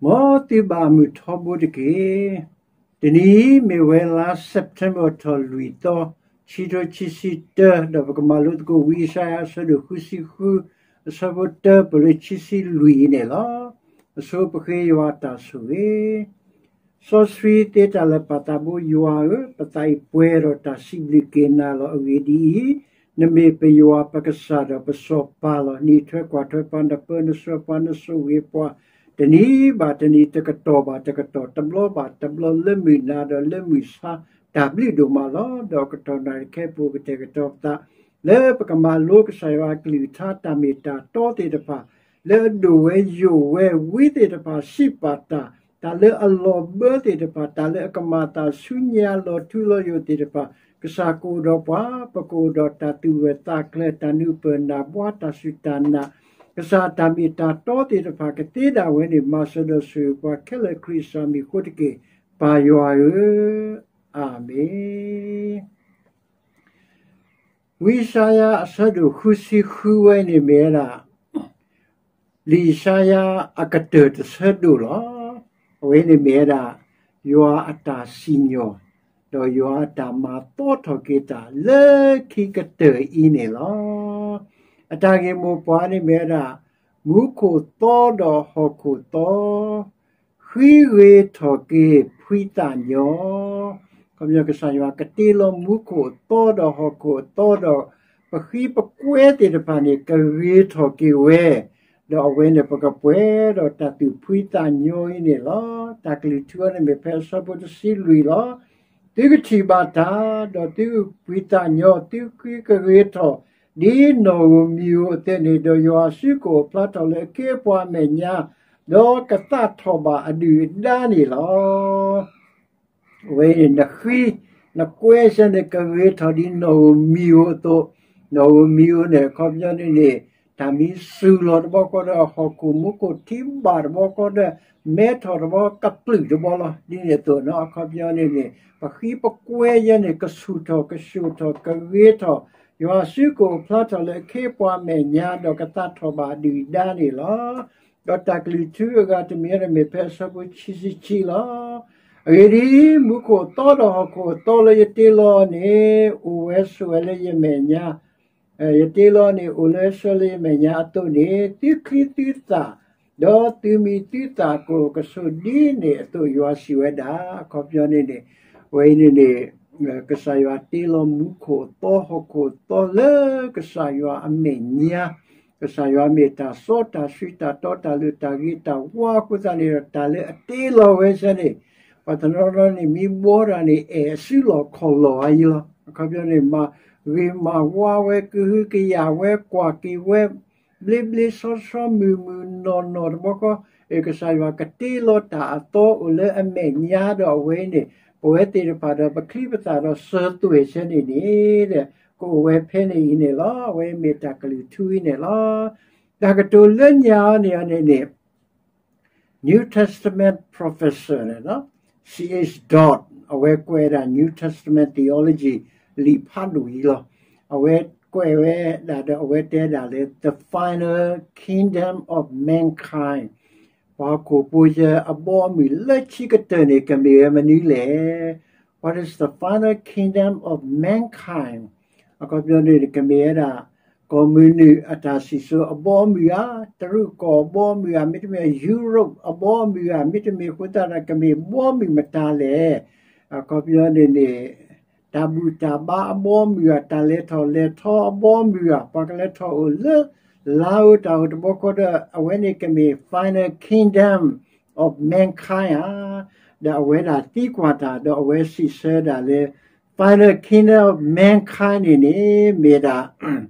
မ်သုဘၣ်မုာ်ထီဘိတက့ၢ်. တနံၤအံၤမ့ၢ်ဝဲလါ September ထီၣ်လွံၢ်သီ, ခံထိခံဆံတၢ, ဒီးပကမၤလိသကိးဝံယၡါယၤအဆၢဒိၣ်ဃုဆံဃု, အဆၢဖိတၢပၢၢ်လၢခံဆံလွံၢ်အံၤန့ၣ်လီၤ. အဆိပဃ့ယွၤအတၢ်ဆိၣ်ဂ့ၤ စီဆှံသ့တၢ်လၢာ်ပာ်သးဘိယွၤဧၢ, ပသးအံၤပှဲၤဒီးတၢ်စံးဘျုးက့ၤနၤလီၤ. အဂ့ၢ်ဒ်အံၤ, နမ့ၢ်ပယွၤပကစၢ်ဒီးပစီၤပၤလီၤ. နအံးထွဲကွၢ်ထွဲပှၤ, နပၢနဆှၢပှၤ, နဆိၣ်ဂ့ၤပှၤ, တနံၤဘၣ်တနံၤ, တကတီၢ်ဘၣ်တကတီၢ်, တဘျီဘၣ်တဘျီ, လၢမုၢ်နၤဒီးလၢမုၢ်ဆါ, တၢ်ဘျုးဒိၣ်မးလီၤ. ဒီးကတီၢ်နၣ်ရံၣ်ခဲအံၤပူၤ ကတဲာ်ကတီၤပသး လၢပကမၤလိကစၢ်ယွၤအကလုၢ်ကထါ တၢ်မ့ၢ်တၢ်တီသ့ၣ်တဖၣ်, လၢအဒိၣ်ဝဲယိာ်ဝဲ, ဝံသ့ၣ်တဖၣ်စံးပာ်တၢ်, တၢ်လၢအလီၤဘၢသ့ၣ်တဖၣ်, တၢ်လၢအကမၤအသးဆူညါလီၤထူလီၤယိာ်သ့ၣ်တဖၣ်, ကစၢ်ကအိၣ်ဒီးပှၤ, ပကအိၣ်ဒီးတၢ်သူၣ်ဂၢၢ်သးကျၢၤ, တၢ်နၢ်ပၢၢ်နၢ်ဘှါ, တၢ်စူၢ်တၢ်နာ်, ကစၢ်တၢ်မ့ၢ်တၢ်တီသ့ၣ်တဖၣ်ကသ့ဒၣ်ဝဲန့ၣ် မၤစၢၤဒီးဆိၣ်ဂ့ၤပှၤခဲလၢာ်ခရံာ်အမံၤအဃိတက့ၢ်, ပၢ်ယွၤဧၢ, အၤမ့ၣ်. ဝံယၡါယၤအဆၢဒိၣ်ဃုဆံဃုဝဲန့ၣ်မ့ၢ်ဝဲဒၣ် လံာ်ယၡါယၤအကတၢၢ်တဆၢဒိၣ်လီၤ. အဝဲန့ၣ်မ့ၢ်ဝဲဒၣ် ယွၤအတၢ်စံၣ်ညီၣ် ဒီးယွၤအတၢ်မၤသီထီၣ်က့ၤတၢ်လၢခံကတၢၢ်အံၤန့ၣ်လီၤ. အတၢ်ဂ့ၢ်မိၢ်ပှၢ်န့ၣ်မ့ၢ်ဝဲဒၣ် မူခိၣ်သီဒီးဟီၣ်ခိၣ်သီ ဃံဂ့ၤထီၣ်က့ၤဖှံသးညီ, ခီပညီကစၢ်ယွၤကတ့လီၤမူခိၣ်အသီဒီးဟီၣ်ခိၣ်အသီဒီး ပဃံပကွဲသ့ၣ်တဖၣ်န့ၣ် ကဂ့ၤထီၣ်က့ၤဝဲ, ဒီးအဝဲန့ၣ်ပကပှဲၤဒီးတၢ်သူၣ်ဖှံသးညီအံၤန့ၣ်လီၤ. တၢ်ကလုၢ်ထူအံၤန့ၣ်မ့ၢ်ဖဲအဆၢဖိတဆံလွံၢ်လီၤ. သုကထံၣ်ဘၣ်တၢ်, ဒီးသုကဖှံသးညီ, သုဃံကဂ့ၤထီၣ် ဒ်နီၣ်ဧိၤမံၤဧိၤအသိးန့ၣ်, ဒီးယွၤအစုကအိၣ်ဖျါထီၣ်လၢအခ့အပှၤအမဲာ်ညါ, ဒီးကသးထီၣ်ဘၣ်အဒုၣ်အဒါန့ၣ်လီၤ. အဝဲအံၤန့ၣ် နဃံ, နကွဲးစ့ၢ်န့ၣ် ကဂ့ၤထီၣ်ဒ်နီၣ်ဧိၤမံၤဧိၤအသိး, နီၣ်ဧိၤမံၤဧိၤန့ၣ် အခီပညီန့ၣ်န့ၣ် တၢ်မံစူၤလီၤတဘျီဃီဒီး ဟီၣ်ခိၣ်မူခိၣ်ထံဘၣ်တဘျီဃီဒီး မဲထီၣ်တဘျီ ကပျုၢ်တဘျီလီၤ. ဒ်န့ၣ်အသိးနီၤ အခီပညီန့ၣ်န့ၣ် ပဃံပကွဲးယဲန့ၣ် ကဆူၣ်ထီၣ်ကဆူၣ်ထီၣ် ကဂ့ၤထီၣ်, ယွၤအစုကအိၣ်ဖျါထီၣ်လၢအခ့အပှၤအမဲာ်ညါ ဒီးကသးထီၣ်ဘၣ်အဒုၣ်အဒါန့ၣ်လီၤ. ဒီးတၢ်ကလုၢ်ထူအဂၤတမံၤန့ၣ်မ့ၢ်ဖဲအဆၢဖိခံဆံခံလီၤ. အဂ့ၢ်ဒ်အံၤ, မူခိၣ်အသီဒီးဟီၣ်ခိၣ်အသီလၢယတ့လီၤန့ၣ် အိၣ်ဝဲဆိးဝဲလၢယမဲာ်ညါ, ယတ့လီၤန့ၣ် အိၣ်လၢဆိးလၢယမဲာ်ညါအသိးန့ၣ် သုချံသုသၣ်, ဒီးသုမံသုသၣ်ကအိၣ်ကဆိးဒ်န့ၣ်အသိး ယွၤစံးဝဲဒၣ်. အခီပညီန့ၣ်န့ၣ် အဝဲအံၤန့ၣ်န့ၣ် ကစၢ်ယွၤတ့လီၤမူခိၣ်အသီ ဟီၣ်ခိၣ်အသီလၢကစၢ်ယွၤအမဲာ်ညါ, ကစၢ်ယွၤမ့ၢ်တၢ်စီတၢ်ဆှံတၢ်တီတၢ်လိၤတၢ်ဂ့ၤတၢ်ဝါအဃိသတးန့ၣ်ဒီး တၢ်လၢအတ့လီၤဝဲစ့ၢ်န့ၣ် ပှၤတနီၤနီၤန့ၣ် မ့ၢ်ဘှီတၢ်န့ၣ် အဲၣ်အစုလီၢ်ခီၣ်လီၢ်အါယံလီၤ. အခီပညီန့ၣ် မၤဂ့ၤမၤဝါဝဲ ကဟုကယာ်ဝဲ ကွၢ်က့ၤဝဲ ဘျ့ဘျ့ဆှီဆှီ မုာ်မုာ်နီၢ်နီၢ်တဘျီဃီ, ကစၢ်ယွၤကတ့လီၤတၢ်အသီအိၣ်လၢအမဲာ်ညါဒီးအဝဲအံၤန့ၣ် ပဝဲသ့ၣ်တဖၣ်ဒီးပချံပသၣ်ဒီးစၢၤသွဲၣ်ဆဲန့ၣ်န့ၣ် ကအိၣ်ဝဲဖဲန့ၣ်အံၤန့ၣ်လီၤ. အဝဲမ့ၢ်တၢ်ကလုၢ်ထူအံၤန့ၣ်လီၤ. တၢ်ကတိၤလၢညါအီၤန့ၣ်န့ၣ်န့ၣ် New Testament professor န့ၣ် Ch Dodd အဝဲကွဲးဒၣ် New Testament theology လံာ်ဖးဒိၣ်အံၤလီၤ. အဝဲကွဲးဝဲဒၣ်ဒီး အဝဲတဲဒၣ်လၢ The Final Kingdom of Mankind ပှၤဟီၣ်ခိၣ်ဖိအဘီအမုၢ်လၢခံကတၢၢ်န့ၣ် ကမ့ၢ်ဝဲမနုၤလဲၣ်. What is the final kingdom of mankind? အခီပညီန့ၣ် ကမ့ၢ်ဝဲဒၣ် ကီၢ်မုၢ်နုာ်အတၢ်စံၣ်စိၤအဘီအမုၢ်ဧါ, တရူးကီၢ်အဘီအမုၢ်ဧါ, မ့တမ့ၢ် Europe အဘီအမုၢ်ဧါ, မ့တမ့ၢ်အဃိသတးဒီး ကမ့ၢ်ဘီအမုၢ်မတၤလဲၣ်. အခီပညီန့ၣ်န့ၣ် တၢ်ဘူၣ်တၢ်ဘါအဘီအမုၢ်ဧါ, တၢ်လဲၤထီၣ်လဲၤထီအဘီအမုၢ်ဧါ, ပှၤကလဲၤထီၣ်အိၣ်လၢ လါဧိၤတၢ်ဧိၤတဘျီဃီဒီး အဝဲန့ၣ်ကမ့ၢ် final kingdom of mankind ဧါ. ဒီးအဝဲဒၣ်သံကွၢ်တၢ် ဒီးအဝဲစံးဆၢဒၣ်လၢ final kingdom of mankind န့ၣ်န့ၣ် မ့ၢ်ဒၣ်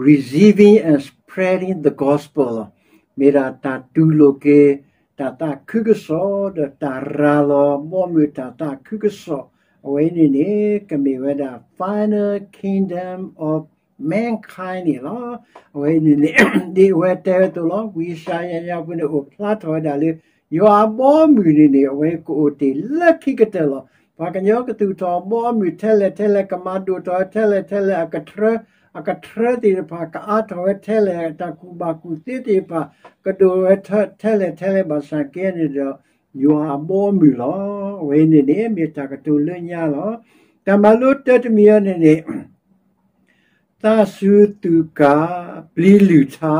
receiving and spreading the gospel လီၤ. မ့ၢ်ဒၣ်တၢ်တူၢ်လိာ်က့ၤ တၢ်သးခုကစီၣ် ဒီးတၢ်ရၤလီၤဘီမုၢ်တၢ်သးခုကစီၣ် အဝဲန့ၣ်န့ၣ် ကမ့ၢ်ဝဲဒၣ် final kingdom of mankind န့ၣ်လီၤ. အဝဲန့ၣ်န့ၣ် ဒ်အဝဲတဲဝဲအသိးလီၤ. ဝံယၡါယၤညါပူၤန့ၣ် အိၣ်ဖျါထီၣ်ဝဲဒၣ်လၢ ယွၤအဘီအမုၢ်န့ၣ်န့ၣ် အဝဲကအိၣ်တ့ၢ်လၢခံကတၢၢ်လီၤ. ပှၤကညီကသူၣ်ထီၣ်အဘီအမုၢ်ထဲလဲၣ်ထဲလဲၣ်, ကမၤဒိၣ်ထီၣ်ထဲလဲၣ်ထဲလဲၣ်, အကထြၢ အကထြၢသ့ၣ်တဖၣ် ကအါထီၣ်ဝဲထဲလဲၣ်, တၢ်ကူၣ်ဘၣ်ကူၣ်သ့သ့ၣ်တဖၣ် ကဒိၣ်ဝဲထဲလဲၣ်ထဲလဲၣ် ဘၣ်ဆၣ်က့န့ၣ်ဒီး ယွၤအဘီအမုၢ်လီၤ. အဝဲန့ၣ်န့ၣ် မ့ၢ်တၢ်ကတိၤလၢညါလီၤ. တၢ်မၤလိတၢတမံၤအံၤန့ၣ်န့ၣ် သးစူၤသူၣ်ကၢ် ပျံၤလုၢ်ထါ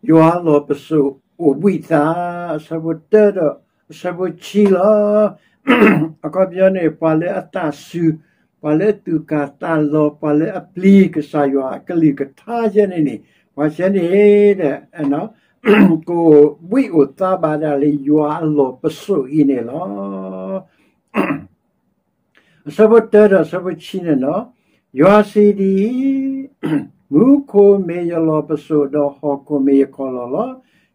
ယွၤလီၢ်ပစိာ်အိၣ်ဘှံးသး, အဆၢဖိတၢဒီးအဆၢဖိဆံလီၤ. အခီပညီန့ၣ် ပှၤလၢအသးစူၤ, ပှၤလၢအသူၣ်ကၢ်သးလီၤ, ပှၤလၢအပျံၤ ကစၢ်ယွၤအကလုၢ်ကထါယဲန့ၣ်န့ၣ် ပှၤယဲန့ၣ်ဒီး ကအိၣ်ဘှံးအိၣ်သါဘၣ်ဒၣ်လၢယွၤအလီၢ်ပစိာ်အံၤန့ၣ်လီၤ. အဆၢဖိတၢဒီးအဆၢဖိဆံန့ၣ်လီၤ. ယွၤစံးဒ်အံၤ, မူခိၣ်မ့ၢ်ယလီၢ်ပစိာ်, ဒီးဟီၣ်ခိၣ်မ့ၢ်ယခီၣ်လီၢ်လီၤ.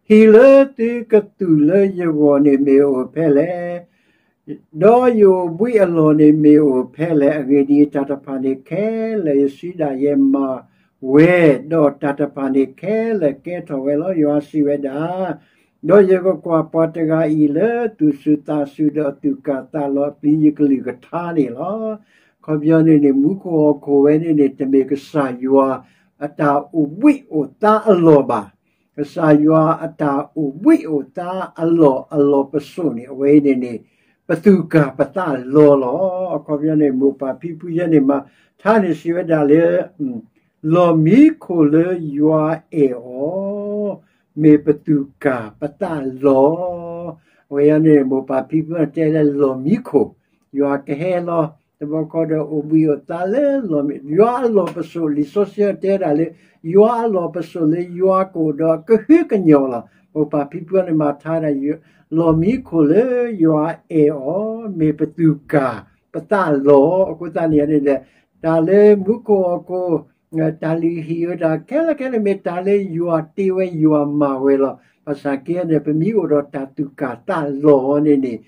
ဟံၣ်လၢသုကသူၣ်လၢယဂီၢ်န့ၣ်မ့ၢ်အိၣ်ဖဲလဲၣ်, ဒီးယအိၣ်ဘှံးအလီၢ်န့ၣ်မ့ၢ်အိၣ်ဖဲလဲၣ်. အဂ့ၢ်ဒ်အံၤ, တၢ်တဖၣ်န့ၣ်ခဲလၢာ်ယစုဒၣ်ယဲမၤဝဲ, ဒီးတၢ်တဖၣ်န့ၣ်ခဲလၢာ်ကဲထီၣ်ဝဲလီၤ. ယွၤစံးဝဲဒၣ်, ဒီးယကကွၢ်ပှၤတဂၤအံၤလၢသူၣ်စူၤသးစူၤ, ဒီးအသူၣ်ကၢ်သးလီၤအပျံၤယကလုၢ်ကထါန့ၣ်လီၤ. အခီပညီန့ၣ်န့ၣ် မူခိၣ်ဟီၣ်ခိၣ်ဝဲန့ၣ်န့ၣ် တမ့ၢ်ကစၢ်ယွၤအတၢ်အိၣ်ဘှံးအိၣ်သါအလီၢ်ဘၣ်. ကစၢ်ယွၤအတၢ်အိၣ်ဘှံးအိၣ်သါအလီၢ် အလီၢ်ပစိာ်န့ၣ် အဝဲအံၤန့ၣ်န့ၣ် ပသူၣ်ကၢ်ပသးလီၤလီၤ. အခီပညီန့ၣ် မိၢ်ပၢ်ဖံဖုယဲန့ၣ်မၤထါန့ၣ်စံးဝဲဒၣ်လၢ လီၢ်မံခိၣ်လၢယွၤအဲၣ်အီၤ မ့ၢ်ပသူၣ်ကၢ်ပသးလီၤ. အဝဲန့ၣ် မိၢ်ပၢ်ဖံဖုတဲလၢလီၢ်မံခိၣ်, ယွၤကဟဲလီၤ တဘျီဃီဒီးအိၣ်ဘှံးအိၣ်သါလၢလီၢ်မံ, ယွၤအလီၢ်ပစိာ် လံာ်စီဆှံတဲဒၣ်လၢ ယွၤအလီၢ်ပစိာ်လၢယွၤကအိၣ်ဒီးကဟုကညီၢ်လီၤ. မိၢ်ပၢ်ဖံဖုန့ၣ်မၤထါဒၣ် လီၢ်မံခိၣ်လၢယွၤအဲၣ်အီၤ မ့ၢ်ပသူၣ်ကၢ်ပသးလီၤ. အဃိသတးန့ၣ်န့ၣ်ဒီး တၢ်လၢမူခိၣ်ဟီၣ်ခိၣ် တၢ်လုၢ်ဟံၣ်ဝဲဒၣ်ခဲလၢာ်ခဲလၢာ် မ့ၢ်တၢ်လၢယွၤတ့ဝဲယွၤမၤဝဲလီၤ. ဘၣ်ဆၣ်က့န့ၣ် ပမ့ၢ်အိၣ်ဒီးတၢ်သူၣ်ကၢ်သးလီၤန့ၣ်န့ၣ်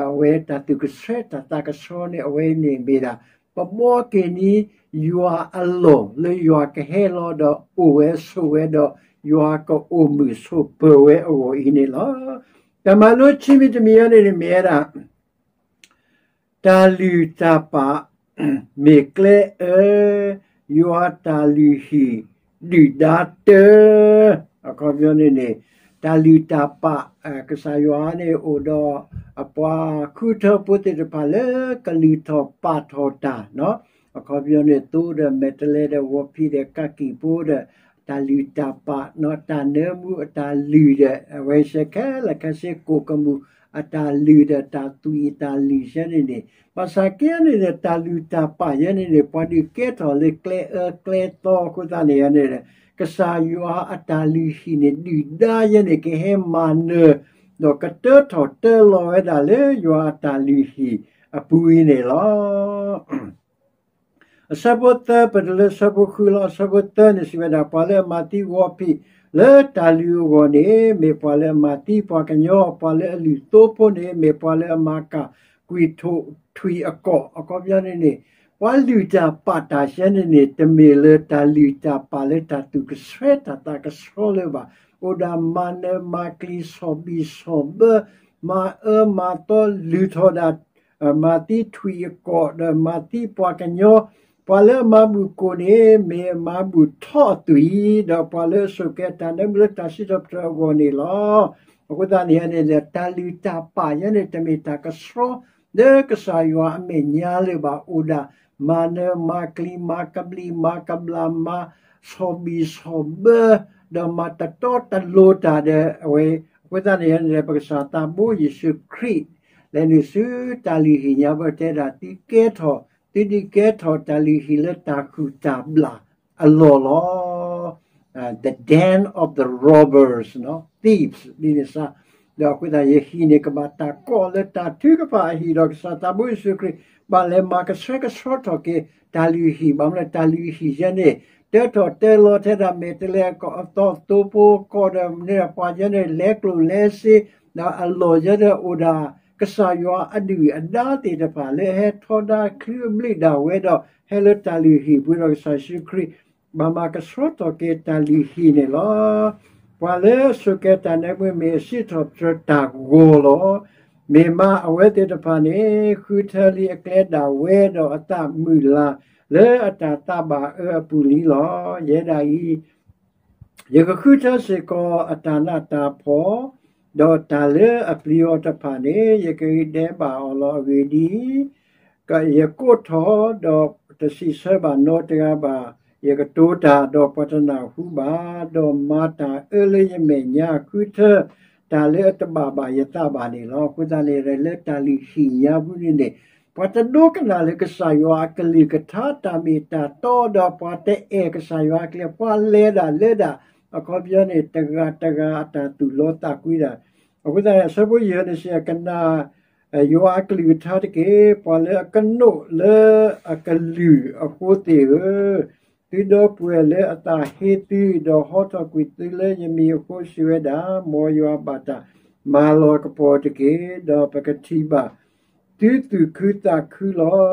အဝဲတၢ်သူၣ်ကဆှဲတၢ်သးကဆှီန့ၣ် အဝဲန့ၣ်မ့ၢ်ဒၣ် ပဘှီက့ၤန့ၢ် ယွၤအလီၢ်လၢယွၤကဟဲလီၤဒီးအိၣ်ဝဲဆိးဝဲဒီး ယွၤကအိၣ်မုာ်ဆိးပၢၤဝဲအဂီၢ်အံၤန့ၣ်လီၤ. တၢ်မၤလိခံမံၤတမံၤအံၤန့ၣ်န့ၣ် မ့ၢ်ဝဲဒၣ် တၢ်လုၢ်တၢ်ပာ် မ့ၢ်ကျဲအၢ ယွၤတၢ်လုၢ်ဟံၣ်ဒုၣ်ဒါတၢ, အခီပညီန့ၣ်န့ၣ် တၢ်လုၢ်တၢ်ပာ် ကစၢ်ယွၤန့ၣ်အိၣ်ဒီး အပှၤဃုထၢဖိသ့ၣ်တဖၣ်လၢကလုၢ်ထီၣ်ပာ်ထီၣ်တၢ် အခီပညီန့ၣ် သိဒီးမဲာ်တဲးလဲးဒီး ဂီၤဖံးဒီး ကးကံၣ်ဖိဒီး တၢ်လုၢ်တၢ်ပာ် တၢ်နၢမူအတၢ်လုၢ်ဒီး အဝဲစဲခဲလၢာ်ခဲဆ့ ကိၣ်ကမူၣ်အတၢ်လုၢ်ဒီး တၢ်သွံၣ်အတၢ်လုၢ်ယဲန့ၣ်န့ၣ် ဘၣ်ဆၣ်က့န့ၣ်ဒီး တၢ်လုၢ်တၢ်ပာ်ယဲန့ၣ်န့ၣ် ပှၤဒုးကဲထီၣ်လၢကျဲအၢကျဲသီအဃိသတးန့ၣ်န့ၣ် ကစၢ်ယွၤအတၢ်လုၢ်ဟံၣ်န့ၣ် ဒုၣ်ဒါယဲန့ၣ် ကဟဲမၤနၢၤ ဒီးကတၢထီၣ်တၢလီၤဝဲဒၣ်လၢယွၤအတၢ်လုၢ်ဟံၣ်အပူၤအံၤန့ၣ်လီၤ. အဆၢဖိသၢ ပတုၤလၢအဆၢဖိဃုလီၤ. အဆၢဖိသၢန့ၣ်စံးဝဲဒၣ် ပှၤလၢအမၤသံဂီၤဖံးလၢတၢ်လုၢ်အဂီၢ်န့ၣ် မ့ၢ်ပှၤလၢအမၤသံပှၤကညီ, ပှၤလၢအလုၢ်သိဖိန့ၣ် မ့ၢ်ပှၤလၢအမၤကၢ်ကွံာ်ထိၣ်ထွံၣ်အကိာ်. အခီပညီန့ၣ်န့ၣ် ပှၤလုၢ်တၢ်ပာ်တၢ်ယဲန့ၣ်န့ၣ် တမ့ၢ်လၢတၢ်လုၢ်တၢ်ပာ်လၢတၢ်သူၣ်ကဆှဲတၢ်သးကဆှီလၢၤဘၣ်. အိၣ်ဒၣ်မၤနၢၤမၤကျံၤ ဆီၣ်ဘံၣ်ဆီၣ်ဘၢ မၤအၢမၤသီ လုၢ်ထီၣ်ဒၣ် မၤသံထွံၣ်အကိာ် ဒီးမၤသံပှၤကညီ, ပှၤလၢအမၤဘူၣ်ကိၣ်န့ၣ် မ့ၢ်အမၤဘူၣ်ထီအသွံၣ်, ဒီးပှၤလၢအဆိၣ်ကဲတၢ်နၢမူလၢတၢ်စံးထီၣ်ပတြၢၤအဂီၢ်န့ၣ်လီၤ. အဃိသတးန့ၣ်န့ၣ် တၢ်လုၢ်တၢ်ပာ်ယဲန့ၣ် တမ့ၢ်တၢ်ကဆှီလၢကစၢ်ယွၤအမဲာ်ညါလၢၤဘၣ်. အိၣ်ဒၣ်မၤနၢၤမၤကျံၤ မၤကဘျံး မၤကဘျၣ် မၤဆီၣ်ဘံၣ်ဆီၣ်ဘၢ ဒီးမၤတတီတလိၤတၢ်ဒီးအဝဲ, အဃိသတးန့ၣ်န့ၣ် ပကစၢ်သးဘိယ့ၣ်ၡူးခရံာ် လဲၤနုာ်ဆူတၢ်လုၢ်ဟံၣ်ညါဘၣ်တဲဒၣ် သုကဲထီၣ်, သုဒုးကဲထီၣ်တၢ်လုၢ်ဟံၣ်လၢတၢ်ဟုၣ်တၢ်ဘျၣ်အလီၢ်လီၤ. The den of the robbers, thieves ဒ်န့ၣ်စါ, ဒီးအဃိသတးယဟံၣ်န့ၣ် ကဘၣ်တၢ်ကိးလၢတၢ်ထုကဖၣ်အဟံၣ်ဒီး ကစၢ်သးဘိယ့ၣ်ၡူးခရံာ် ဘၣ်လဲၤမၤကဆှဲကဆှီထီၣ်က့ၤတၢ်လုၢ်ဟံၣ်, ဘၣ်မနုၤတၢ်လုၢ်ဟံၣ်ယဲန့ၣ် တၢထီၣ်တၢလီၤထဲဒၣ်မဲာ်တဲးလဲးအသီ သိဖိကီၢ်ဒီး မ့ၢ်ပှၤယဲန့ၣ် လဲကျိၣ်လဲစ့ ဒီးအလီၢ်ယဲဒီးအိၣ်ဒၣ် ကစၢ်ယွၤအဒုၣ်အဒါသ့ၣ်တဖၣ်လၢအဟဲထီဒါချုးအဘျုးဒၣ်ဝဲဒီး ဟဲလၢတၢ်လုၢ်ဟံၣ်ပူၤဒီး ကစၢ်ယ့ၣ်ၡူးခရံာ် ဘၣ်မၤကဆှီထီၣ်က့ၤတၢ်လုၢ်ဟံၣ်န့ၣ်လီၤ. ပှၤလၢအဆိၣ်ကဲတၢ်နၢမူမ့ၢ်အစံးထီၣ်ပတြၢၤတၢ်ဂီၤလီၤ. မ့ၢ်မးအဝဲသ့ၣ်တဖၣ်န့ၣ် ဃုထၢလံအကျဲဒၣ်ဝဲဒီးအသးမုာ်လၤလၢအတၢ်သးဘၣ်အၢအပူၤလံလီၤ. ယဲဒၣ်အံၤ ယကဃုထၢစ့ၢ်ကီးအတၢ်နးတၢ်ဖှီၣ်, ဒီးတၢ်လၢအပျံၤအီၤတဖၣ်န့ၣ် ယကဂံၢ်ဒဲးဘၣ်အီၤလီၤ. အဂ့ၢ်ဒ်အံၤ, ယကိးထီၣ်ဒီးတစံးဆၢဘၣ်နီတဂၤဘၣ်, ယကတိၤတၢ်ဒီးပှၤတနၢ်ဟူဘၣ်, ဒီးမၤတၢ်အၢလၢယမဲာ်ညါ ဃုထၢတၢ်လၢအတဘၣ်ဘၣ်ယသးဘၣ်န့ၣ်လီၤ. အဃိသတးန့ၣ် လၢတၢ်လုၢ်ဟံၣ်ညါပူၤန့ၣ်န့ၣ် ပှၤတဒိကနၣ်လၢကစၢ်ယွၤအကလုၢ်ကထါ တၢ်မ့ၢ်တၢ်တီဒီး ပှၤတအဲၣ်ကစၢ်ယွၤအကျဲ ပှၤလဲၤဒၣ်လၢဒၣ် အခီပညီန့ၣ် တဂၤတဂၤအတၢ်သူၣ်လီသးကွံဒၣ်. အဃိသတးန့ၣ် အဆၢဖိယဲၢ်န့ၣ်စံး ကနၣ်ယွၤအကလုၢ်ကထါတက့ၢ်. ပှၤလၢအကနိးလၢအကလုၢ်အဃိသ့ၣ်ဧၢ, သုဒီပုၢ်ဝဲၢ်လၢအသးဟ့သု ဒီးဟီထီၣ်ကွံာ်သုလၢယမံၤအဃိစံးဝဲဒၣ်, မ်ယွၤဘၣ်တၢ်မၤလၤကပီၤတက့ၢ်, ဒီးပကထံၣ်ဘၣ်သုသူၣ်ခုသးခုလီၤ.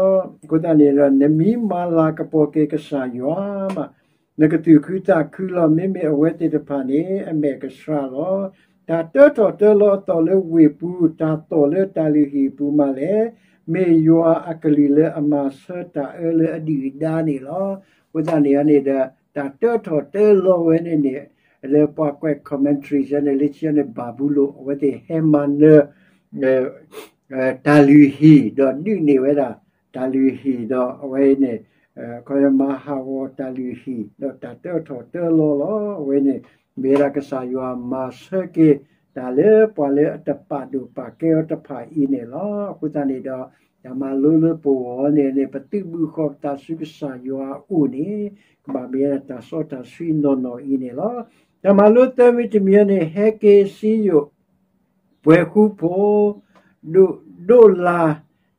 အဃိသတးန့ၣ်ဒီး နမ့ၢ်မၤလၤကပီၤက့ၤကစၢ်ယွၤမး နကသူၣ်ခုသးခုလီၤ. မ့မ့ၢ်အဝဲသ့ၣ်တဖၣ်န့ၣ် အမဲာ်ကဆှးလီၤ. တၢ်တၢထီၣ်တၢလီၤအသီၣ်လၢဝ့ၢ်ပူၤ, တၢ်သီၣ်လၢတၢ်လုၢ်ဟံၣ်အပူၤမးလဲၣ်. မ့ၢ်ယွၤအကလုၢ်လၢအမၤဆၢတၢ်အၢလၢအဒုၣ်အဒါန့ၣ်လီၤ. အဃိသတးန့ၣ်န့ၣ်ဒီး တၢ်တၢထီၣ်တၢလီၤဝဲန့ၣ်န့ၣ် လၢပှၤကွဲး commentary န့ၣ် လၢခံန့ၣ် ဘၤဘူလိၣ် အဝဲသ့ၣ်ဟဲမၤနၢၤ တၢ်လုၢ်ဟံၣ် ဒီးဒုးန့ၢ်ဝဲဒၣ် တၢ်လုၢ်ဟံၣ် ဒီးအဝဲန့ၣ် ခီမၤဟးဂီၤတၢ်လုၢ်ဟံၣ် ဒီးတၢ်တၢထီၣ်တၢလီၤလီၤ. အဝဲန့ၣ် မ့ၢ်ဝဲဒၣ်ကစၢ်ယွၤမၤဆၢက့ၤ တၢ်လၢပှၤလၢအတပာ်ဒိၣ်ပာ်ကဲအီၤတဖၣ်အံၤန့ၣ်လီၤ. အဃိသတးန့ၣ်ဒီး တၢ်မၤလိလၢပဂီၢ်န့ၣ်န့ၣ် ပသုးဘုၣ်ဃီၤပသးဆူကစၢ်ယွၤအအိၣ်န့ၣ် ကဘၣ်မ့ၢ်ဝဲဒၣ်တၢ်စီတၢ်ဆှံနီၢ်နီၢ်အံၤန့ၣ်လီၤ. တၢ်မၤလိသၢမံၤတမံၤန့ၣ် ဟဲက့ၤစံယိၣ် ပှဲၤဃူဖိး ဒိၣ်ဒိၣ်လၢ်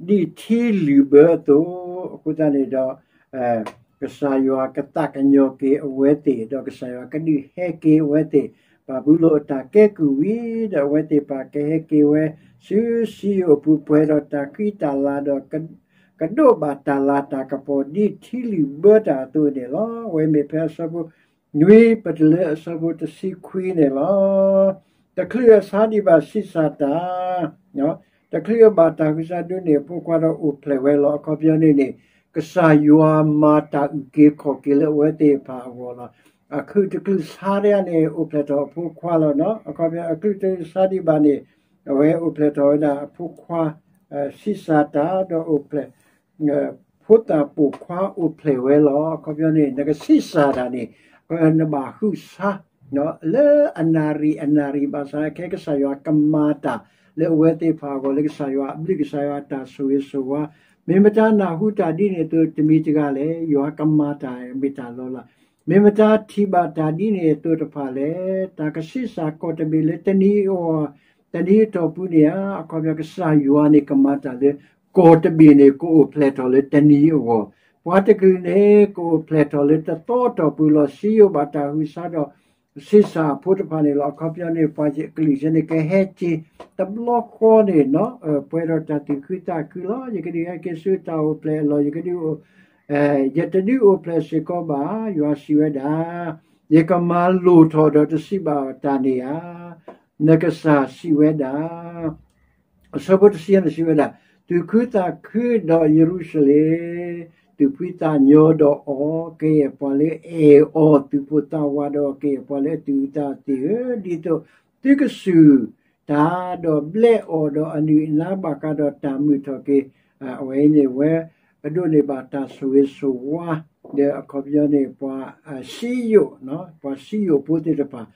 ဒ်ထံလုၢ်ဘၢအသိး, အဃိသတးန့ၣ်ဒီး ကစၢ်ယွၤကသးကညီၤက့ၤအဝဲသ့ၣ် ဒီးကစၢ်ယွၤကဒုးဟဲက့ၤအဝဲသ့ၣ် ဘၤဘူလိၣ်အတၢ်ကဲကုၢ်ဝံၤ ဒီးအဝဲသ့ၣ်တဖၣ်ကဟဲက့ၤဝဲ ဆူစံယိၣ်အပူၤ ပှဲၤဒီးတၢ်ဃံတၢ်လၤဒီး ကဒိးဘၣ်တၢ်လၤတၢ်ကပီၤ ဒ်ထံလုၢ်ဘၢတၢ်အသိးန့ၣ်လီၤ. အဝဲမ့ၢ်ဖဲအဆၢဖိ နွံ ပတုၤလၢအဆၢဖိတဆံခွံန့ၣ်လီၤ. တချုးအဆါဒံးဘၣ်ဆံးစၢ်တၢ်, တချုးအဘၣ်တၢ်ဃုာ်စၢ်ဒိးန့ၢ်အဖိခွါဒီးအိၣ်ဖျဲၣ်ဝဲလီၤ. အခီပညီန့ၣ်န့ၣ် ကစၢ်ယွၤမၤတၢ်အုၣ်က့ၤခီၣ်က့ၤလၢအဝဲသ့ၣ်တဖၣ်အဂီၢ်လီၤ. အခုၣ်တချုးဆါဒံးန့ၣ် အိၣ်ဖျဲၣ်ထီၣ်အဖိခွါလီၤနီၤ. အခီပညီ အချုၣ်တချုးဆါဒံးဘၣ်န့ၣ် အဝဲအိၣ်ဖျဲၣ်ထီၣ်ဝဲဒၣ်အဖိခွါ ဆံးစၢ်တၢ် ဒီးအိၣ်ဖျဲၣ် ဖိသၣ်ပိာ်ခွါအိၣ်ဖျဲၣ်ဝဲလီၤ. အခီပညီန့ၣ် နကဆံးစၢ်တၢ်န့ၣ် နဘၣ်ဟုးဆါ လၢအနၣ်ရံၣ်အနၣ်ရံၣ်ဘၣ်ဆၣ် ခဲကစၢ်ယွၤကမၤတၢ် လၢအဝဲသ့ၣ်တဖၣ်အဂီၢ် လၢကစၢ်ယွၤအဘျုး ကစၢ်ယွၤအတၢ်ဆိၣ်ဂ့ၤဆိၣ်ဝါ, မ့ၢ်မတၤနၢ်ဟူတၢ်ဒ်န့ၣ်အသိးတမံၤတဂၤလဲၣ်. ယွၤကမၤတၢ်မ့ၢ်တၢ်လီၤလး, မ့ၢ်မတၤထံၣ်ဘၣ်တၢ်ဒ်န့ၣ်အသိးတဖၣ်လဲၣ်. တၢ်ကဆံးစၢ်ကီၢ်တဘ့ၣ်လၢတနံၤအဂီၢ် တနံၤအတီၢ်ပူၤန့ၣ်ဧါ. အခီပညီ ကစၢ်ယွၤန့ၣ်ကမၤတၢ်လၢ ကီၢ်တဘ့ၣ်န့ၣ် ကအိၣ်ဖျဲၣ်ထီၣ်လၢတနံၤအဂီၢ်, ပှၤတကလုာ်န့ၣ် ကအိၣ်ဖျဲၣ်ထီၣ်လၢတသီအတီၢ်ပူၤလီၤ. စံယိၣ်ဘၣ်တၢ်ဟုးဆါဒီး ဆံးစၢ်အဖိတဖၣ်န့ၣ်လီၤ. အခီပညီန့ၣ် ပှၤကလုာ်စ့ၢ်န့ၣ် ကဟဲက့ၤတဘျီဃီန့ၣ် ပှဲၤဒီးတၢ်သူၣ်ခုသးခုလီၤ. ယကဒုးဟဲက့ၤဆူတၢ်အိၣ်ဖျဲၣ်အလီၢ်, ယကဒုး ယတဒုးအိၣ်ဖျဲၣ်စ့ၢ်ကီးဘၣ်. ယွၤစံးဝဲဒၣ်, ယကမၤလိၣ်ထီၣ်ဒီးတစံးဘၣ်တၢ်န့ၣ်ဧါ. နကစၢ်စံးဝဲဒၣ် အဆၢဖိတဆံန့ၣ်စံးဝဲဒၣ်, သူၣ်ခုသးခုဒီးယရူၤၡလ့ၣ်, သူၣ်ဖှံသးညီဒီးအီၤ, ကယဲၢ်ပှၤလၢအအဲၣ်အီၤ, သူၣ်ပိၢ်သးဝးဒီးကယဲၢ်ပှၤလၢအသူၣ်အုးသးအုးသ့ၣ်ဧၢ, ဒ်သိးသုကစူၢ်တၢ်ဒီးဘျဲးအီၣ်ဒီးအနုာ်အနါဘၣ်ဃးဒီးတၢ်မုာ်ထီၣ်က့ၤ, အဝဲအံၤန့ၣ်ဝဲ ပဒိးန့ၢ်ဘၣ်တၢ်ဆိၣ်ဂ့ၤဆိၣ်ဝါ ဒီးအခီပညီန့ၣ် ပှၤစံယိၣ်, ပှၤစံယိၣ်ဖိသ့ၣ်တဖၣ်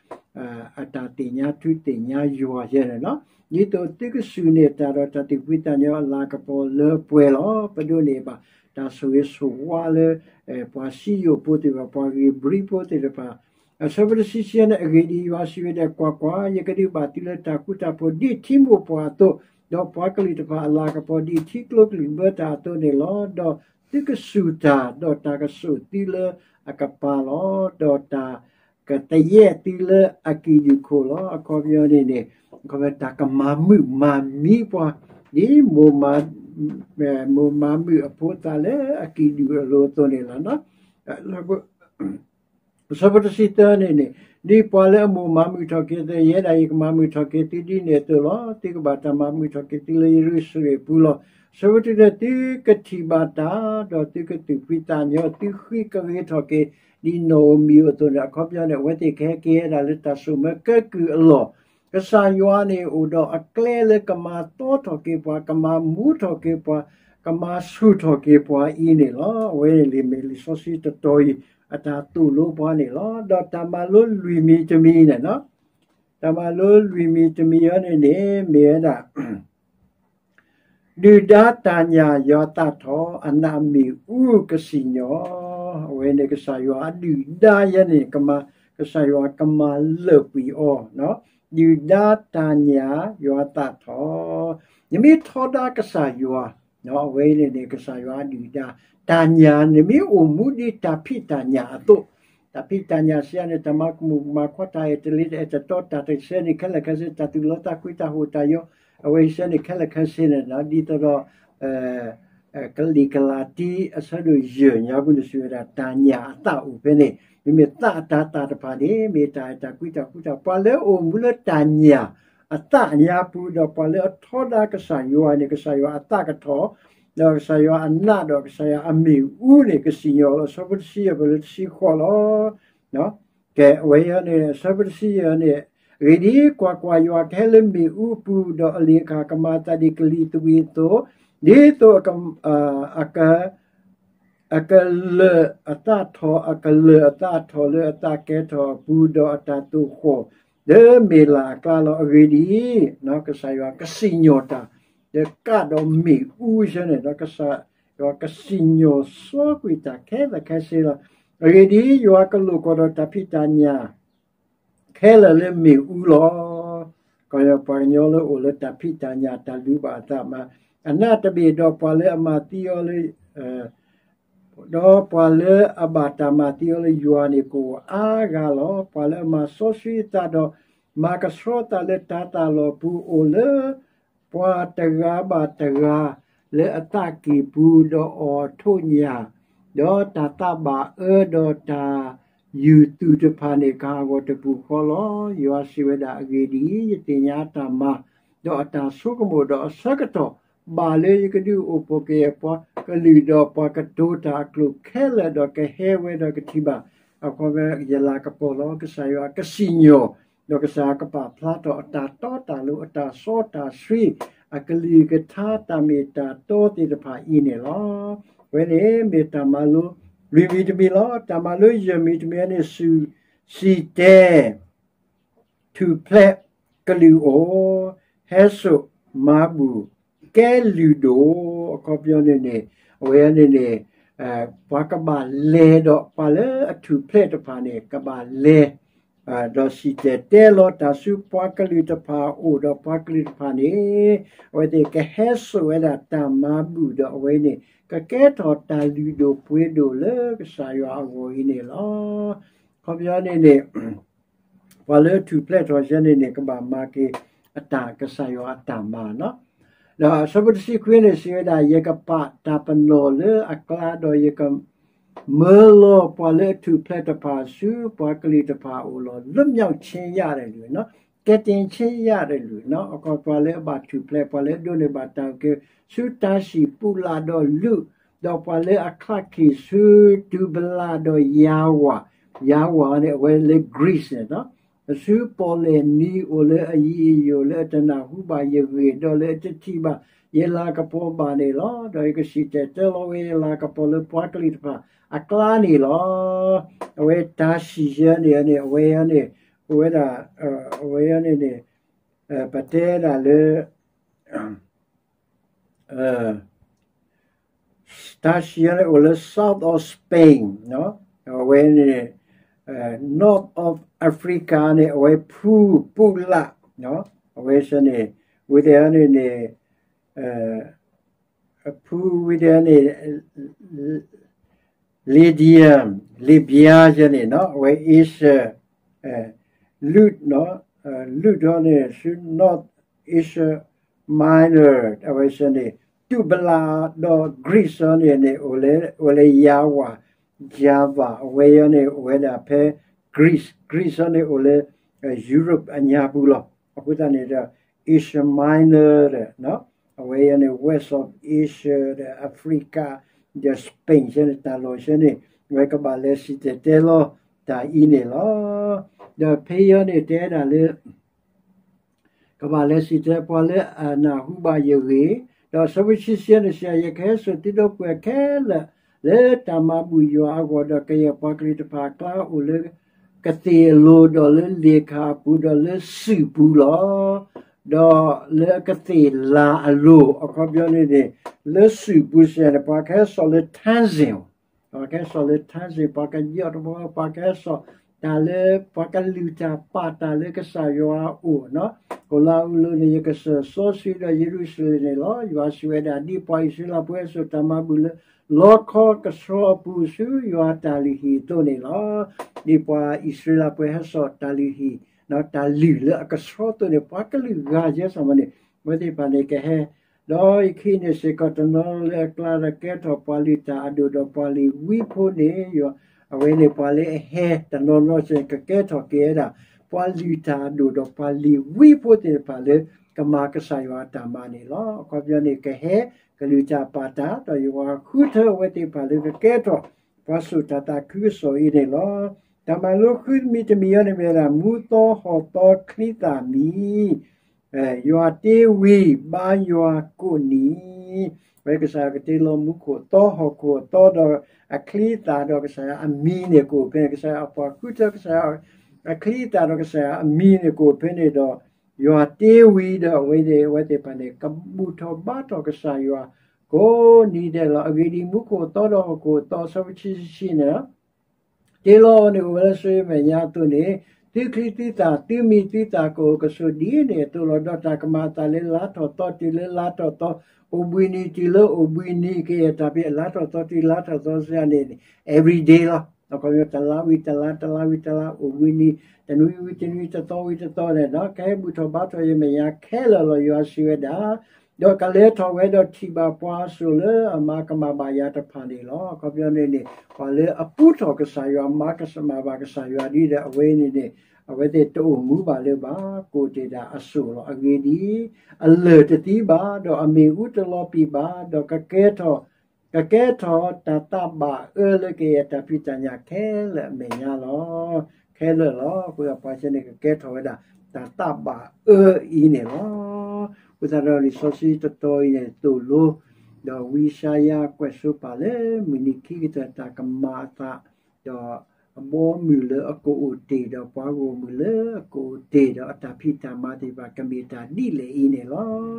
အတၢ်သ့ၣ်ညါထူသ့ၣ်ညါယွၤယဲန့ၣ်လီၤ. ဒ်သိးသုကစူၢ်န့ၢ်တၢ်ဒီးတၢ်သူၣ်ဖှံသးညီအလၤကပီၤလၢပှဲၤလီၤ. ပဒိးန့ၢ်ဘၣ်တၢ်ဆိၣ်ဂ့ၤဆိၣ်ဝါလၢ ပှၤစံယိၣ်ဖိသ့ၣ်တဖၣ်, ပှၤဂ့ၤဘြံဖိသ့ၣ်တဖၣ်, အဆၢဖိတဆံဆံန့ၣ် အဂ့ၢ်ဒ်အံၤ, ယွၤစံးဝဲဒၣ်, ကွၢ်ကွၢ်, ယကဒုးဘၣ်သုလၢတၢ်ဃူတၢ်ဖိးဒ်ထံမိၢ်ပှၢ်အသိး, ဒီးပှၤကလုာ်တဖၣ်အလၤကပီၤဒ်ထံကျိကလုၢ်ဘၢတၢ်အသိးန့ၣ်လီၤ. ဒီးသုကစူၢ်တၢ်, ဒီးတၢ်ကစိာ်သုလၢအကပၤလီၤ. ဒီးတၢ်ကသယဲၢ်သုလၢအကံၣ်ဒုၣ်ခိၣ်လီၤ. အခီပညီန့ၣ်န့ၣ် တၢ်ကမၤမုာ်မၤမံပှၤ ဒ် မိၢ်မၤမုာ်အဖိသၣ်လၢအကံၣ်ဒုၣ်အလိၤအသိးန့ၣ်လီၤ. အဆၢဖိတဆံသၢန့ၣ်န့ၣ် ဒ်ပှၤလၢအမိၢ်မၤမုာ်ထီၣ်က့ၤအသိး ယဲဒၣ်အံၤကမၤမုာ်ထီၣ်က့ၤသုဒ်န့ၣ်အသိးလီၤ. သုကဘၣ်တၢ်မၤမုာ်ထီၣ်က့ၤသုလၢယရူၤၡလ့ၣ်အပူၤလီၤ. ဆၢဖိတဆံတၢ, သုကထံၣ်ဘၣ်တၢ်, ဒီးသုကသူၣ်ဖှံသးညီ, သုဃံကဂ့ၤထီၣ်က့ၤ ဒ်နီၣ်ဧိၤမံၤဧိၤအသိးန့ၣ်, အခီပညီန့ၣ် အဝဲသ့ၣ်ကဟဲက့ၤဝဲဒၣ်လၢတၢ်ဆိၣ်မၢကဲကုၢ်အလီၢ်, ကစၢ်ယွၤန့ၣ်အိၣ်ဒီးအကျဲလၢကမၤသီထီၣ်က့ၤပှၤ, ကမၤမူထီၣ်က့ၤပှၤ, ကမၤဆူၣ်ထီၣ်က့ၤပှၤအံၤန့ၣ်လီၤ. အဝဲန့ၣ်လံာ်မ့ၢ်လံာ်စီဆှံတတီၤအံၤ အတၢ်သိၣ်လိပှၤန့ၣ်လီၤ. ဒီးတၢ်မၤလိလွံၢ်မံၤတမံၤန့ၣ်, တၢ်မၤလိလွံၢ်မံၤတမံၤအံၤန့ၣ်န့ၣ် မ့ၢ်ဝဲဒၣ် ဒုၣ်ဒါတၢ်ညၣ်ယွၤသးထီၣ် အနးမ့ၣ်အူကစံၣ်ညီၣ်, အဝဲန့ၣ်ကစၢ်ယွၤအဒုၣ်ဒါယဲန့ၣ် ကမၤ, ကစၢ်ယွၤကမၤလၢာ်ကွံာ်အီၤ, ဒုၣ်ဒါတၢ်ညၣ်ယွၤသးထီၣ်, နမ့ၢ်ထီဒါကစၢ်ယွၤ, အဝဲန့ၣ်န့ၣ် ကစၢ်ယွၤအဒုၣ်ဒါ, တၢ်ညၣ်နမ့ၢ်အိၣ်မူဒ်တၢ်ဖံးတၢ်ညၣ်အသိး, တၢ်ဖံးတၢ်ညၣ်စံးယၤန့ၣ် တၢ်မၤကမူၣ်မၤခွါ တၢ်အဲၣ်တလ့တအဲၣ်တတီ တၢ်တဆဲန့ၣ်ခဲလၢာ်ခဲဆ့ တၢ်သူၣ်လီသးကွံ တၢ်ဟိၣ်တၢ်ယီၤ, အဝဲအံၤစဲန့ၣ်ခဲလၢာ်ခဲဆ့န့ၣ် ဒ်သိးဒီး ကလံာ်ကလၤတံအဆၢဒိၣ်ယဲၢ်ညါပူၤန့ၣ် စံးဝဲဒၣ် တၢ်ညၣ်အသၣ်အိၣ်ဖဲန့ၣ်, မ့မ့ၢ်သးအတၤသၣ်တဖၣ်န့ၣ် မ့ၢ်တၢ်အဲၣ်တၢ်ကွံတၢ်ဃူတၢ်, ပှၤလၢအအိၣ်မူလၢတၢ်ညၣ်အသၣ်ညါပူၤ ဒီးပှၤလၢအထီဒါကစၢ်ယွၤန့ၣ် ကစၢ်ယွၤအသးကထီၣ်, ဒီးကစၢ်ယွၤအနး ဒီးကစၢ်ယွၤအမ့ၣ်အူန့ၣ် ကစံၣ်ညီၣ်လီၤ. ဆၢဖိတဆံယဲၢ် ပလၢတဆံဃိးလီၤ. ကဲဝဲန့ၣ် ဆၢဖိတဆံယဲၢ်န့ၣ်, အဂ့ၢ်ဒ်အံၤ, ကွၢ်ကွၢ်, ယွၤကဟဲလၢမ့ၣ်အူအပူၤ, ဒီးအလံာ်အခၣ်ကမၤအသးဒ်ကလံၤသဝံးအသိး, ဒ်သိး အကလၢၢ်အသးထီၣ်, အကလၢၢ်အသးထီၣ်လၢအသးကဲထီၣ်အပူၤ, ဒီးအတၢ်သိၣ်ဃီၣ်လၢမ့ၢ်လၢ်အကျါလီၤ. အဂ့ၢ်ဒ်အံၤ, ကစၢ်ယွၤကစံၣ်ညီၣ်တၢ်, ဒီးကးဒီးမ့ၣ်အူဆၢန့ၣ်, ဒီးကစၢ်ယွၤကစံၣ်ညီၣ်စီကွံာ်တၢ်ခဲလၢာ်ခဲဆ့လီၤ. အဂ့ၢ်ဒ်အံၤ, ယွၤကလိာ်ကွီၢ်ဒီးတၢ်ဖံးတၢ်ညၣ် ခဲလၢာ်လၢမ့ၣ်အူလီၤ. ကီၢ်ပှၤကညီလၢအိၣ်လၢတၢ်ဖံးတၢ်ညၣ် တၢ်လုၢ်ဘၣ်အသးမး, အနးတဘ့ၣ်ဒီးပှၤလၢအမၤသံအီၤလၢ ဒီးပှၤလၢအဘၣ်တၢ်မၤသံအီၤလၢယွၤန့ၣ် ကအိၣ်အါဂၤလီၤ. ပှၤလၢအမၤစီဆှံအသးဒီး မၤကဆှီသးလၢတၤသၣ်လီၢ်ပူၤ အိၣ်လၢပှၤတဂၤဘၣ်တဂၤလၢအသးကံၢ်ပူၤ, ဒီးအီၣ်ထိးညၣ်, ဒီးတၢ်သးဘၣ်အၢဒီးတၢ်ယူၢ်သူၣ်တဖၣ်န့ၣ် ကဟးဂီၤတပူၤဃီလီၤ. ယွၤစံးဝဲဒၣ်, အဂ့ၢ်ဒ်အံၤ, ယသ့ၣ်ညါအတၢ်မၤ ဒီးအတၢ်ဆိကမိၣ်, ဒီးအဆၢကတီၢ်ဘၣ်လၢယကဒုးအိၣ်ဖှိၣ်က့ၤပှၤကလုာ် ဒီးပှၤကတိၤတၢ်အကျိာ်ခဲလၢာ်, ဒီးကဟဲဝဲဒီးကထံၣ်ဘၣ်အခီပညီ ယလၤကပီၤလီၤ. ကစၢ်ယွၤကစံၣ်ညီၣ်, ဒီးကစၢ်ယွၤကပာ်ဖျါထီၣ်အတၢ်တီတၢ်လိၤ, အတၢ်စီတၢ်ဆှံ, အကလုၢ်ကထါ တၢ်မ့ၢ်တၢ်တီသ့ၣ်တဖၣ်အံၤန့ၣ်လီၤ. အဝဲန့ၣ်မ့ၢ်တၢ်မၤလိလွံၢ်မံၤတမံၤလီၤ. တၢ်မၤလိယဲၢ်မံၤတမံၤန့ၣ် စူၢ်စံၣ်တဲၤ ထူၣ်ဖျဲးကလုၢ်အိၣ်, ဟဲစိာ်မၤဘူၣ်ကဲလုၢ်ဒိၣ်, အခီပညီန့ၣ်န့ၣ်, အဝဲန့ၣ်န့ၣ်, ပှၤကဘၣ်လဲၤဒီးပှၤလၢအထူၣ်ဖျဲးတဖၣ်န့ၣ် ကဘၣ်လဲၤ, ဒီးစံၣ်တဲၤတဲလီၤတၢ်ဆူပှၤကလုာ်တဖၣ်အအိၣ်, ဒီးပှၤကလုာ်တဖၣ်န့ၣ် အဝဲသ့ၣ်ကဟဲစိာ်ဝဲဒၣ်တၢ်မၤဘူၣ်, ဒီးအဝဲန့ၣ် ကကဲထီၣ်တၢ်လုၢ်ဒိၣ်ပှ့ၤဒိၣ်လၢကစၢ်ယွၤအဂီၢ်အံၤန့ၣ်လီၤ. အခီပညီန့ၣ်န့ၣ် ပှၤလၢထူၣ်ဖျဲးထီၣ်ယဲန့ၣ်န့ၣ် ကဘၣ်မၤက့ၤအတၢ်ကစၢ်ယွၤအတၢ်မၤလီၤ. ဒီးအဆၢဖိတဆံခွံန့ၣ် စံးဝဲဒၣ်, ယကပာ်တၢ်ပနီၣ်လၢအကျါ, ဒီးယကမၢလီၤပှၤလၢအထူၣ်ဖျဲးတဖၣ်ဆူပှၤကလုာ်တဖၣ်အအိၣ်လီၤ. လွတ်မြောက်ခြင်းရတယ်လို့နော်, ကယ်တင်ခြင်းရတယ်လို့နော်, အခီပညီပှၤလၢအဘၣ်ထူၣ်ဖျဲး, ပှၤလၢအဒိးန့ၢ်ဘၣ်တၢ်အုၣ်က့ၤ ဆူတၢ်စံၣ်ပူးလးဒီးလုး, ဒီးပှၤလၢအချံးက့ၤဆူတူၢ်ဘလးဒီးယၤဝၤ, ယၤဝၤန့ၣ် အဝဲလၢ Greece န့ၣ်လီၤ. ဆူပီၣ်လဲၣ်နံၤအိၣ်လၢအယံၤအယိာ် လၢအတနၢ်ဟူဘၣ်ယဂ့ၢ် ဒီးလၢအတထံၣ်ဘၣ်ယလၤကပီၤဘၣ်န့ၣ်လီၤ. ဒီးယကစံၣ်တဲၤတဲလီၤဝဲယလၤကပီၤလၢပှၤကလုာ်တဖၣ်အကျါန့ၣ်လီၤ. အဝဲတၢ်စံၣ်ယဲန့ၣ်န့ၣ် အဝဲန့ၣ် အိၣ်ဝဲဒၣ်, အဝဲန့ၣ်န့ၣ် ပတဲဒၣ်လၢ တၢ်စံၣ်ယဲန့ၣ်အိၣ်လၢ south of Spain, အဝဲန့ၣ် north of Africa န့ၣ် အဝဲဖုပူးလး, အဝဲစ့ၢ်န့ၣ် ဝံၤဒီးန့ၣ်န့ၣ် ဖုဝံၤဒီးန့ၣ် Lydian, Libya ယဲန့ၣ် အဝဲ Asia လုၢ်, လုၢ်ဒီးန့ၣ် ဆူ North Asia Minor အဝဲစ့ၢ်န့ၣ် တူၢ်ဘလးဒီး Greece န့ၣ်န့ၣ် အိၣ်လၢယၤဝၤ, Java အဝဲအံၤန့ၣ် အိၣ်ဝဲဒၣ်ဖဲ Crete Greece, Greece န့ၣ်အိၣ်လၢ Europe အညါပူၤလီၤ. အဃိသတးန့ၣ်ဒီး Asia Minor ဒီး အဝဲအံၤန့ၣ် West of Asia ဒီး Africa ဒီး Spain ဆဲန့ၣ် တၢ်လီၢ်ဆဲန့ၣ် အဝဲကဘၣ်လဲၤစံၣ်တဲၤတဲလီၤတၢ်အံၤန့ၣ်လီၤ. ဒီးဖဲအံၤန့ၣ်တဲဒၣ်လၢ ကဘၣ်လဲၤစံၣ်တဲၤပှၤလၢအနၢ်ဟူဘၣ်ယဂ့ၢ်, ဒီးဆၢဖိခံဆံယဲၢ်န့ၣ်စံး, ယကဟဲစိာ်သုဒီပုၢ်ဝဲၢ်ခဲလၢာ် လၢတၢ်မၤဘူၣ်ယွၤအဂီၢ်, ဒီးကယဲၢ်ပှၤကလုာ်တဖၣ်အကျါ အိၣ်လၢကသ့ၣ်အလိၤ, ဒီးလၢလ့ၣ်ခၣ်အပူၤ, ဒီးလၢစုၣ်ပူၤလီၤ. ဒီးလၢကသ့ၣ်လၤအလိၤ, အခီပညီန့ၣ်န့ၣ် လၢစုၣ်ပူၤစံးန့ၣ် ပှၤကဟဲစိာ်လၢ tanzim ပှၤကဟဲစိာ်လၢ tanzim ပှၤကယီၢ်တဘီ, ပှၤကဟဲစိာ်တၢ်လၢ ပှၤကလုၢ်တၢ်ပာ်တၢ်လၢကစၢ်ယွၤအအိၣ်, ကိၤလၤအူးလိၤန့ၣ် ယကစၢၢ်စီဆှံဒီးယရူၤၡလ့ၣ်န့ၣ်လီၤ. ယွၤစံးဝဲဒၣ်, ဒ်ပှၤအံၣ်စရ့လးဖိဟဲစိာ်တၢ်မၤဘူၣ်လၢ လီခီကဆှီအပူၤဆူယွၤတၢ်လုၢ်ဟံၣ်အသိးန့ၣ်လီၤ. ဒ်ပှၤအံၣ်စရ့လးဖိဟဲစိာ်တၢ်လုၢ်ဟံၣ်, တၢ်လုၢ်လၢအကဆှီအသိးန့ၣ် ပှၤကလုာ်ဂၤယဲၢ်စ့ၢ်ကီးန့ၣ် အဝဲသ့ၣ်တဖၣ်န့ၣ်ကဟဲ ဒီးယခံန့ၣ်စ့ၢ်ကီး တနီၤလၢအကျါဒီးကဲထီၣ်ပှၤလုၢ်တၢ်အဒိၣ်ဒီးပှၤလ့ၤဝံဖိန့ၣ်, အဝဲန့ၣ်ပှၤလၢအဟဲတနီၤနီၤစ့ၢ်ကီး ကကဲထီၣ်က့ၤဝဲဒၣ် ပှၤလုၢ်တၢ်အဒိၣ်ဒီးပှၤလ့ၤဝံဖိသ့ၣ်တဖၣ်လၢ ကမၤကစၢ်ယွၤအတၢ်မၤန့ၣ်လီၤ. အခီပညီန့ၣ် ကဟဲကလုၢ်တၢ်ပာ်တၢ် ဒီးယွၤဃုထၢအဝဲသ့ၣ်တဖၣ်လၢကကဲထီၣ် ပှၤစိာ်တၢ်သးခုကစီၣ်အံၤန့ၣ်လီၤ. တၢ်မၤလိဃုမံၤတမံၤအံၤန့ၣ်မ့ၢ်ဝဲဒၣ် မူသီဟီၣ်သီချံသၣ်မံၤ ယွၤတ့ဝံၤ ဘါယွၤကိးနံၤ, ဝဲကစၢ်ယွၤကတ့လီၤမူခိၣ်သီဟီၣ်ခိၣ်အသီဒီးအချံအသၣ်ဒီးကစၢ်ယွၤအမံၤန့ၣ်ကအိၣ်ဖဲန့ၣ်, ကစၢ်ယွၤအပှၤဃုထၢကစၢ်ယွၤအချံအသၣ်ဒီးကစၢ်ယွၤအမံၤန့ၣ်ကအိၣ်ဖဲန့ၣ်ဒီး ယွၤတ့ဝံၤဒီးအဝဲန့ၣ် အဝဲသ့ၣ်တဖၣ်န့ၣ် ကဘူၣ်ထီၣ်ဘါထီၣ်ကစၢ်ယွၤ ကိးနံၤဒဲးလီၤ. အဂ့ၢ်ဒ်အံၤ မူခိၣ်အသီဒီးဟီၣ်ခိၣ်အသီ အဆၢဖိခံဆံခံန့ၣ် တ့လီၤအီၤန့ၣ်အိၣ်ဝဲလၢဆူမဲာ်ညါအသိးန့ၣ်, သုချံသုသၣ် သုမံၤသုသၣ်ကအိၣ်ကဆိးဒ်န့ၣ်အသိးလီၤ. ဒီးတၢ်ကမၤအသးလၢလါထီၣ်သီတုၤလၢလါထီၣ်သီ, အိၣ်ဘှံးနံၤတုၤလၢအိၣ်ဘှံးနံၤ ကယဲၢ်တၢ်ဖဲအလါထီၣ်သီတုၤလါထီၣ်သီစ့ၢ်န့ၣ် every day လီၤ. အခီပညီ တလါဝံၤတလါ, တလါဝံၤတလါ, အိၣ်ဘှံးနံၤ, တနွံဝံၤတသီဝံၤတသီန့ၣ်ဒီး ကဟဲဘူၣ်ထီၣ်ဘါထီၣ်ယမဲာ်ညါခဲလၢာ်လီၤ. ယွၤစံးဝဲဒၣ် ဒီးကလဲၤထီၣ်ဝဲဒီးထံၣ်ဘၣ်ပှၤအစိၣ်လၢအမၤကမၣ်ဘၣ်ယၤတဖၣ်န့ၣ်လီၤ. အခီပညီန့ၣ်န့ၣ် ပှၤလၢအပူထီၣ်ကစၢ်ယွၤ မၤကမၣ်ဘၣ်ကစၢ်ယွၤဒ်ဒီး အဝဲန့ၣ်န့ၣ် အဝဲသ့ၣ်တအိၣ်မူဘၣ်လၢၤဘၣ်, ကအိၣ်တ့ၢ်ဒၣ်အစိၣ်လီၤ. အဂ့ၢ်ဒ်အံၤ, အလၢၢ်တသံဘၣ်, ဒီးအမ့ၣ်အူတလီၤပံာ်ဘၣ်, ဒီးကကဲထီၣ် ကကဲထီၣ်တၢ်သးဘၣ်အၢလၢကယဲၢ်တၢ်ဖံးတၢ်ညၣ်ခဲလၢာ်အမဲာ်ညါလီၤ. ခဲလၢာ်လီၤ. အဃိပှၤစ့ၢ်န့ၣ် ကကဲထီၣ်ဝဲဒၣ်တၢ်သးဘၣ်အၢအံၤန့ၣ်လီၤ. အဃိသတးဒီး လံာ်စီဆှံတတီၤအံၤန့ၣ်သိၣ်လိ ဒီးဝံယၡါယၤကွဲးစိပာ်လၢ မုၢ်နံၤခံကတၢၢ်တၢ်ကမၤအသး, ဒီးအဘီအမုၢ်လၢအကအိၣ်တ့ၢ်, ဒီးပှၤဂီၢ်မုၢ်လၢအကအိၣ်တ့ၢ်, ဒီးအတၢ်ဖံးတၢ်မၤသ့ၣ်တဖၣ် ကမ့ၢ်တၢ်ဒ်လဲၣ်အံၤန့ၣ်လီၤ.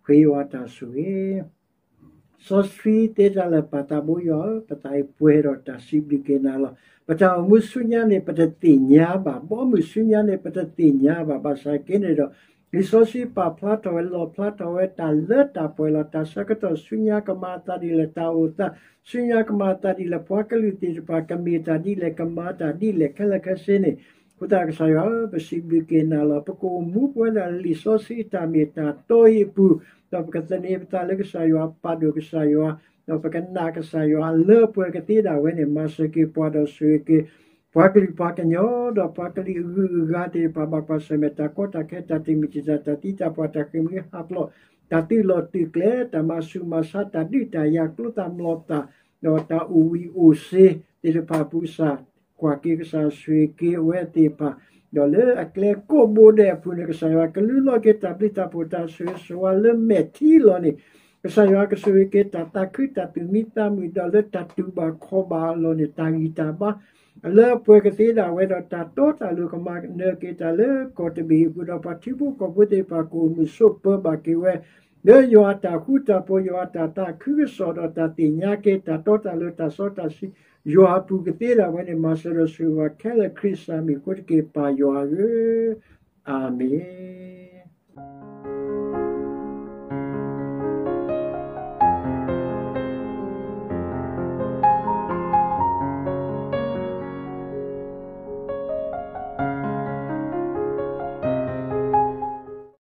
ဃ့ယွၤတၢ်ဆိၣ်ဂ့ၤ စီဆှံသ့တၢ်လၢာ် ပၢ်သးဘိယွၤဧၢ, ပသးအံၤပှဲၤဒီးတၢ်စံးဘျုးက့ၤနၤလီၤ. ပတၢ်အိၣ်မူဆူညါန့ၣ် ပတသ့ၣ်ညါဘၣ်, ဘီမုၢ်ဆူညါန့ၣ် ပတသ့ၣ်ညါဘၣ်. ဘၣ်ဆၣ်က့န့ၣ်ဒီး လံာ်စီဆှံပာ်ဖျါထီၣ်ဝဲ လီၣ်ဖျါထီၣ်ဝဲတၢ်လၢတၢ်ပှဲၤလီၤ. တၢ်ဆၢကတီၢ်ဆူညါကမၤအသးဒ်လဲၣ်, တၢ်အိၣ်သးဆူညါကမၤအသးဒ်လဲၣ်, ပှၤကလုာ်သ့ၣ်တဖၣ်ကမ့ၢ်တၢ်ဒ်လဲၣ်, ကမၤတၢ်ဒ်လဲၣ်, ခဲလၢာ်ခဲဆ့န့ၣ် အဃိသတးကစၢ်ယွၤဧၢ, ပစံးဘျုးက့ၤနၤလီၤ. ပကအိၣ်မူပဝဲဒၣ်လၢလံာ်စီဆှံအတၢ်မ့ၢ်တၢ်တီအံၤအပူၤ, ဒီးပကသန့ၤပသးလၢကစၢ်ယွၤ, ပာ်ဒိၣ်ကစၢ်ယွၤ, ဒီးပကနာ်ကစၢ်ယွၤလၢပှဲၤကသ့ဒၣ်ဝဲန့ၣ်, မၤစၢၤက့ၤပှၤဒီးဆိၣ်ဂ့ၤက့ၤ ပှၤကလုာ်ပှၤကညီ, ဒီးပှၤကလုာ်အဂုၤအဂၤသ့ၣ်တဖၣ် ဘၣ်ကွၢ်ဆၢၣ်မဲာ်တၢ်ကီတၢ်ခဲ တၢ်တမံၤတံာ်တာ် တၢ်သံတၢ်ပှၢ် တၢ်ဃ့ၢ်မှံဟးဖျိး တၢ်သုးလီၢ်သုးကျဲ တၢ်မၤဆူၣ်မၤဆါ တၢ်ဒုးတၢ်ယၤ ကျိသၣ်မျိာ်သၣ် ဒီးတၢ်အိၣ်ဝံၤအိၣ်စ့သ့ၣ်တဖၣ်အပူၤ ကစၢ်ကွၢ်က့ၤ ကစၢ်ဆိၣ်ဂ့ၤက့ၤအဝဲသ့ၣ်တဖၣ်, ဒီးလၢအကျဲကိးဘိဒဲးအပူၤန့ၣ် ကစၢ်ယွၤကလူလီၤက့ၤတၢ်ဘျုးတၢ်ဖှိၣ် တၢ်ဆိၣ်ဂ့ၤဆိၣ်ဝါလၢမဲာ်ထံလီၤန့ၣ်, ကစၢ်ယွၤကဆိၣ်ဂ့ၤက့ၤတၢ်သးခုတၢ်သူၣ်မံသးမုာ် ဒီးလၢတၢ်တူၢ်ဘၣ်ခီၣ်ဘၣ်အလီၢ်န့ၣ် တၢ်ဂံၢ်တၢ်ဘါ လၢအပှဲၤကသ့ဒၣ်ဝဲဒီး တၢ်တီတၢ်လိၤကမၤနၢၤက့ၤတၢ်လၢကီၢ်တဘ့ၣ်အပူၤ ဒီးပှၤထံဖိကီၢ်ဖိသ့ၣ်တဖၣ် ကအိၣ်မုာ်ဆိးပၢၤဘၣ်က့ၤဝဲ လၢယွၤအတၢ်ဃူတၢ်ဖိး ယွၤအတၢ်သးခုကစီၣ် ဒီးတၢ်သ့ၣ်ညါက့ၤ တၢ်တီတၢ်လိၤ တၢ်စီတၢ်ဆှံ ယွၤအပူၤကသ့ဒၣ်ဝဲန့ၣ် မၤစၢၤဒီးဆိၣ်ဂ့ၤခဲလၢာ်ခရံာ်စၢ်မံၤအဃိတက့ၢ် ပၢ်ယွၤဧၢ, အၤမ့ၣ်.